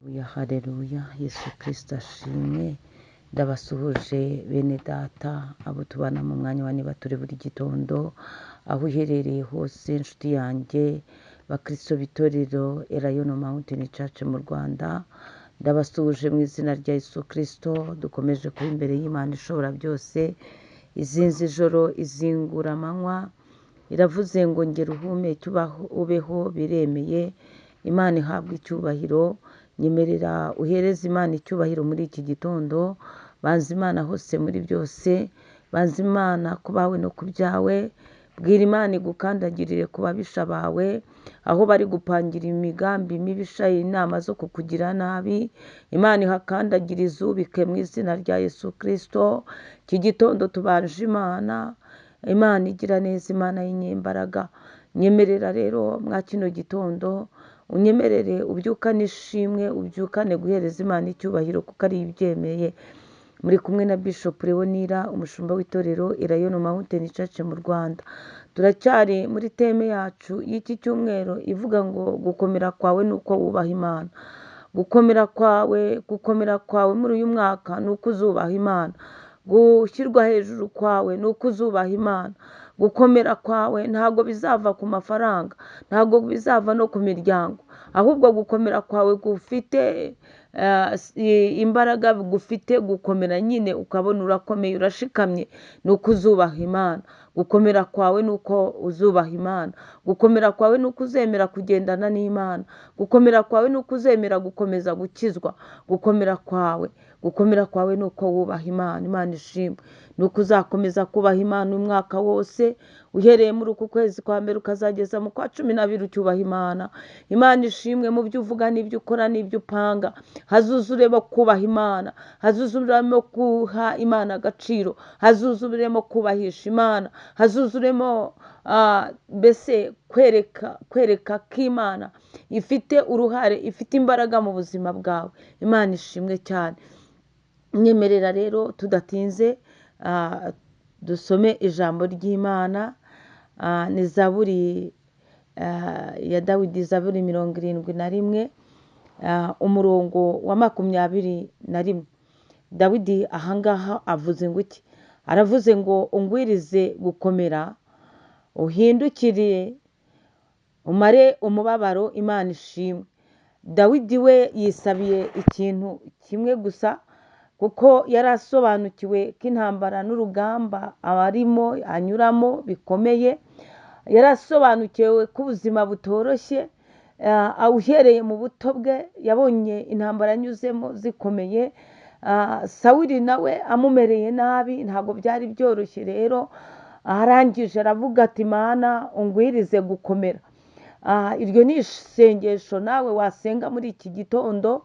Haleluya, Yesu Kristo ashimwe. Ndabasuhuje bene data, abo tubana mu mwanya wa niba turi buri gitondo, aho uherereye hose inshuti yanjye, bakristo b'itorero Elayono Mountain Church mu Rwanda, ndabasuhuje mu izina rya Yesu Kristo. Dukomeje kuba imbere y'Imana ishobora byose, izinze ijoro izingura amanywa, iravuze ngo ngera uhumeke ubeho biremeye. Imana ihabwe icyubahiro. Nyemerera uhereze Imana icyubahiro muri iki gitondo. Banza Imana hose muri byose, banza Imana ku bawe no ku byawe. Bwira Imana igukandagirire ku babisha bawe, aho bari gupangira imigambi mibisha, inama zo kukugira nabi. Imana ihakandagire izubike mu izina rya Yesu Kristo. Iki gitondo tubanje Imana, Imana igira neza, Imana y'inyembaraga. Nyemerera rero mwa kino gitondo, unyemerere ubyukane ishimwe, ubyukane guhereza Imana icyubahiro kuko ari ibyemeye. Muri kumwe na Bishop Leonira, umushumba w'itorero Elayono Mountain Church mu Rwanda. Turacyari muri teme yacu y'iki cyumweru ivuga ngo gukomera kwawe ni uko wubaha Imana. Gukomera kwawe muri uyu mwaka ni uko uzubaha Imana. Gushyirwa hejuru kwawe ni uko uzubaha Imana. Gukomera kwawe ntabwo bizava ku mafaranga, ntabwo bizava no ku miryango, ahubwo gukomera kwawe gufite imbaraga, gufite gukomera nyine, ukabona urakomeye, urashikamye, ni uko uzubaha Imana. Gukomera kwawe ni uko uzubaha Imana. Gukomera kwawe ni uko uzemera kugendana n'Imana. Gukomera kwawe ni uko uzemera gukomeza gukizwa. Gukomera kwawe ni uko wubaha Imana. Imana ishimwe. Ni uko uzakomeza kubaha Imana umwaka wose, uhereye muri uku kwezi kwa mbere ukazageza mu kwa 12 ucyubaha Imana. Imana ishimwe mu byo uvuga n'ibyo ukora n'ibyo upanga. Hazuzuremo kubaha Imana, hazuzuremo guha Imana agaciro, hazuzuremo kubahisha Imana, hazuzuremo mbese kwereka ko Imana ifite uruhare, ifite imbaraga mu buzima bwawe. Imana ishimwe cyane. Nyemerera rero tudatinze dusome ijambo ry'Imana. Ni Zaburi ya Dawidi, Zaburi 71, umurongo wa 21. Dawidi ahangaha avuze ngo iki? Aravuze ngo ungwirize gukomera, uhindukire umare umubabaro. Imana ishimwe. Dawidi we yisabiye ikintu kimwe gusa, kuko yari asobanukiwe ko intambara n'urugamba abarimo anyuramo bikomeye. Yari asobanukiwe ko ubuzima butoroshye. Uhereye mu buto bwe yabonye intambara anyuzemo zikomeye. Sawuli nawe amumereye nabi, ntabwo byari byoroshye. Rero arangije aravuga ati Mana ungwirize gukomera. Iryo ni isengesho nawe wasenga muri iki gitondo.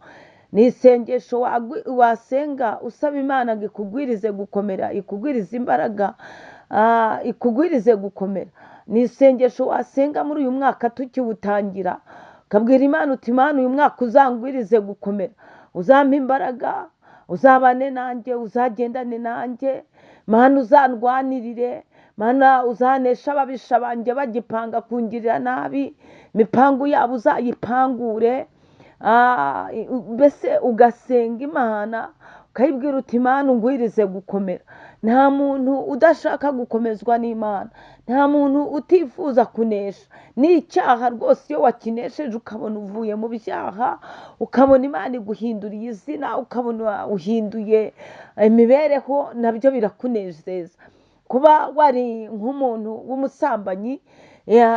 Ni isengesho wasenga usaba Imana ngo ikugwirize gukomera, ikugwirize imbaraga, ikugwirize gukomera. Ni isengesho wasenga muri uyu mwaka tukiwutangira, ukabwira Imana uti Imana uyu mwaka uzangwirize gukomera, uzampa imbaraga, uzabane nanjye, uzagendane nanjye, Mana uzandwanirire, Mana uzanesha ababisha banjye bagipanga kungirira nabi, imipangu yabo uzayipangure. Mbese ugasenga Imana ukayibwira uti Imana ungwirize gukomera. Nta muntu udashaka gukomezwa n'Imana, nta muntu utifuza kunesha. Ni icyaha rwose iyo wakinesheje ukabona uvuye mu byaha, ukabona Imana iguhinduriye izina, ukabona uhinduye imibereho, nabyo birakunezeza. Kuba wari nk'umuntu w'umusambanyi,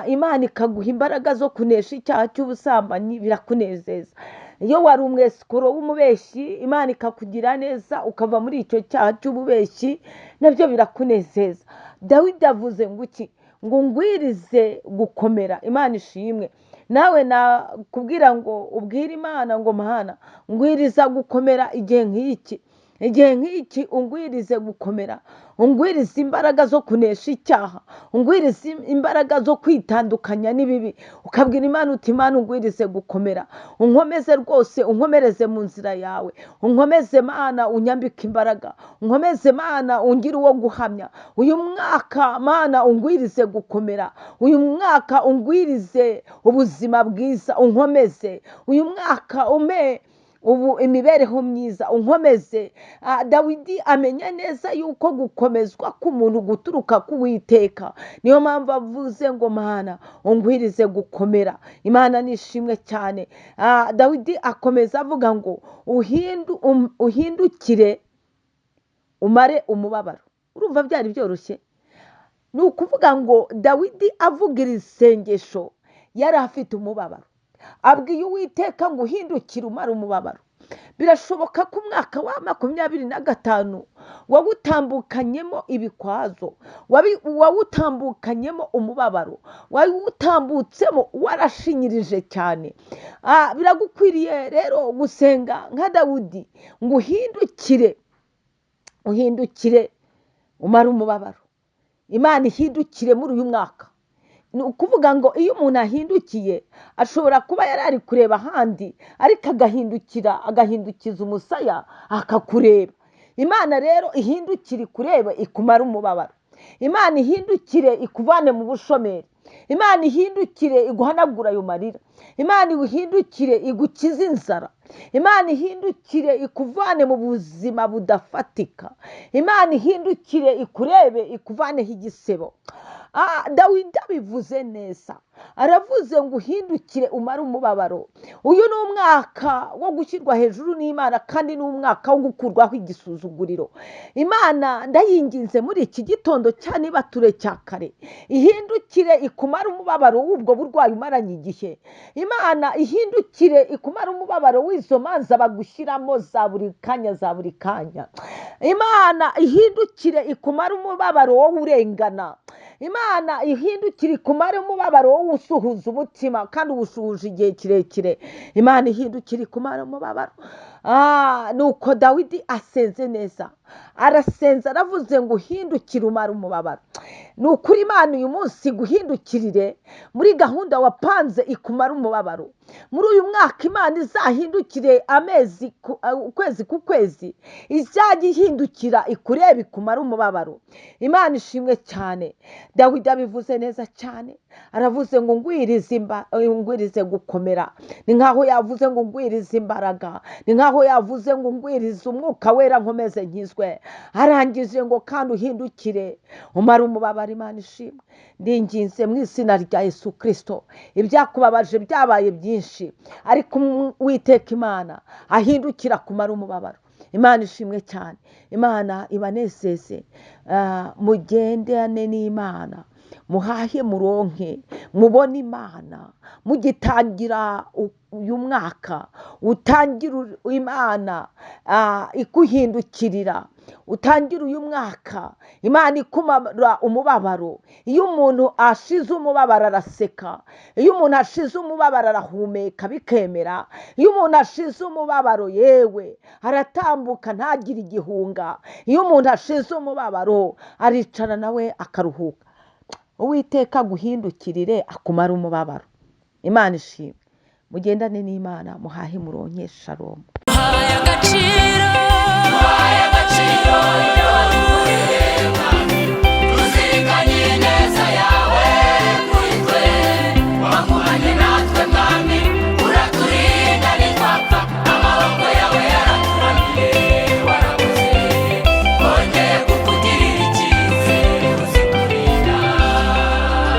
Imana ikaguha imbaraga zo kunesha icyaha cy'ubusambanyi, birakunezeza. Iyo wari umwesikoro w'umubeshyi, Imana ikakugira neza ukava muri icyo cyaha cy'ububeshyi, nabyo birakunezeza. Dawidi avuze ngo iki? Ngo ngwirize gukomera. Imana ishimwe. Nawe nakubwira ngo ubwire Imana ngo Mana ngwiriza gukomera igihe nk'iki, igihe nk'iki ungwirize gukomera, ungwirize imbaraga zo kunesha icyaha, ungwirize imbaraga zo kwitandukanya n'ibibi. Ukabwira Imana uti Imana ungwirize gukomera, unkomeze rwose, unkomereze mu nzira yawe, unkomeze Mana unyambike imbaraga, unkomeze Mana ungire uwo guhamya. Uyu mwaka Mana ungwirize gukomera, uyu mwaka ungwirize ubuzima bwiza, unkomeze uyu mwaka ume Ubu imibereho myiza, unkomeze. Dawidi amenya neza yuko gukomezwa k'umuntu guturuka k'Uwiteka. Niyo mpamvu avuze ngo Mana ungwirize gukomera. Imana nishimwe cyane. Dawidi akomeza avuga ngo uhindukire umare umubabaro. Urumva byari byoroshye? Ni ukuvuga ngo Dawidi avuga iri sengesho yari afite umubabaro, abwiye Uwiteka ngo uhindukire umare umubabaro. Birashoboka ko umwaka wa 25 wawutambukanyemo ibikwazo, wawutambukanyemo umubabaro, wawutambutsemo warashinyirije cyane. Biragukwiriye rero gusenga nka Dawudi ngo uhindukire, uhindukire umare umubabaro. Imana ihindukire muri uyu mwaka. Ni ukuvuga ngo iyo umuntu ahindukiye ashobora kuba yari ari kureba ahandi, ariko agahindukira, agahindukiza umusaya akakureba. Imana rero ihindukire ikurebe, ikumare umubabaro. Imana ihindukire ikuvane mu bushomeri. Imana ihindukire iguhanagure ayo marira. Imana ihindukire igukize inzara. Imana ihindukire ikuvane mu buzima budafatika. Imana ihindukire ikurebe, ikuvaneho igisebo. Dawidi abivuze neza, aravuze ngo uhindukire umare umubabaro. Uyu ni umwaka wo gushyirwa hejuru n'Imana, kandi ni umwaka wo gukurwaho igisuzuguriro. Imana ndayinginze muri iki gitondo cya nibature cya kare, ihindukire ikumare umubabaro w'ubwo burwayi umaranye igihe. Imana ihindukire ikumare umubabaro w'izo manza bagushyiramo za buri kanya, za buri kanya. Imana ihindukire ikumare umubabaro wowe urengana. Imana ihindukire ikumare umubabaro wowe usuhuza umutima kandi uwusuhuje igihe kirekire. Imana ihindukire ikumare umubabaro. Nuko Dawidi asenze neza, arasenza aravuze ngo uhindukire umare umubabaro. Ni ukuri Imana uyu munsi guhindukirire muri gahunda wapanze ikumare umubabaro. Muri uyu mwaka Imana izahindukire amezi ukwezi ku kwezi, izajya ihindukira ikurebe ikumare umubabaro. Imana ishimwe cyane. Dawidi abivuze neza cyane, aravuze ngo ngwirize gukomera. Ni nkaho yavuze ngo ngwirize imbaraga, ni nkaho yavuze ngo ngwirize umwuka wera nkomeze nkizwe. Arangije ngo kandi uhindukire umare umubabaro. Imana ishimwe. Ndinginze mu izina rya Yesu Kristo, ibyakubabaje byabaye byinshi, ariko Uwiteka Imana ahindukira kumara umubabaro. Imana ishimwe cyane. Imana ibanezeze. Mugendane n'Imana, muhahe muronke, mubone Imana. Mugitangira uyu mwaka, utangira Imana ikuhindukirira, utangira uyu mwaka Imana ikumara umubabaro. Iyo umuntu ashize umubabaro araseka, iyo umuntu ashize umubabaro arahumeka bikemera, iyo umuntu ashize umubabaro yewe aratambuka ntagire igihunga, iyo umuntu ashize umubabaro aricara nawe akaruhuka. Uwiteka aguhindukirire akumara umubabaro. Imana ishimwe. Mugendane n'Imana, muhahe muronke. Shalom. Muhaye agaciro, muhaye agaciro.